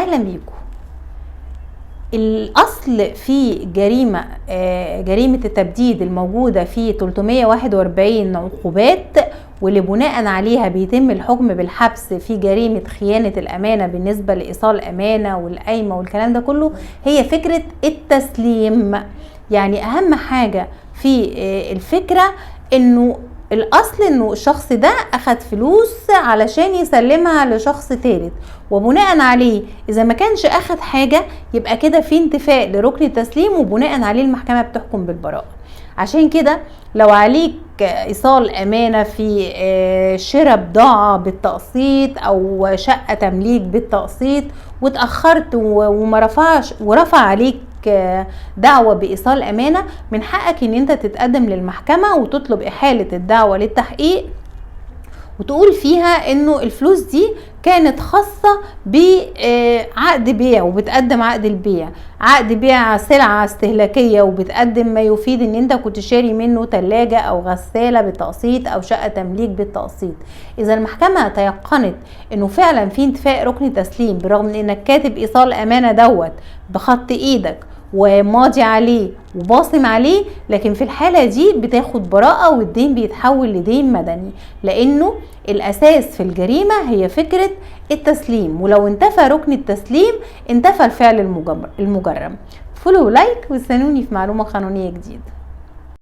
اهلا بيكم. الاصل في جريمة جريمة التبديد الموجودة في 341 عقوبات، واللي بناء عليها بيتم الحكم بالحبس في جريمة خيانة الامانة بالنسبة لايصال امانه والقايمه والكلام ده كله، هي فكرة التسليم. يعني اهم حاجة في الفكرة انه الاصل انه الشخص ده اخد فلوس علشان يسلمها لشخص تالت، وبناء عليه اذا ما كانش اخد حاجة يبقى كده في انتفاء لركن التسليم، وبناء عليه المحكمة بتحكم بالبراءة. عشان كده لو عليك ايصال امانة في شراء بضاعة بالتقسيط او شقة تمليك بالتقسيط واتأخرت وما رفعش ورفع عليك دعوة بإيصال أمانة، من حقك إن أنت تتقدم للمحكمة وتطلب إحالة الدعوة للتحقيق، وتقول فيها إنه الفلوس دي كانت خاصة بعقد بيع، وبتقدم عقد البيع، عقد بيع سلعة استهلاكية، وبتقدم ما يفيد إن أنت كنت شاري منه تلاجة أو غسالة بالتقسيط أو شقة تمليك بالتقسيط. إذا المحكمة تيقنت إنه فعلا في انتفاء ركن تسليم، برغم من إنك كاتب إيصال أمانة دوت بخط إيدك وماضي عليه وباصم عليه، لكن في الحالة دي بتاخد براءة والدين بيتحول لدين مدني، لأنه الأساس في الجريمة هي فكرة التسليم، ولو انتفى ركن التسليم انتفى الفعل المجرم. follow like واستنوني في معلومة قانونية جديدة.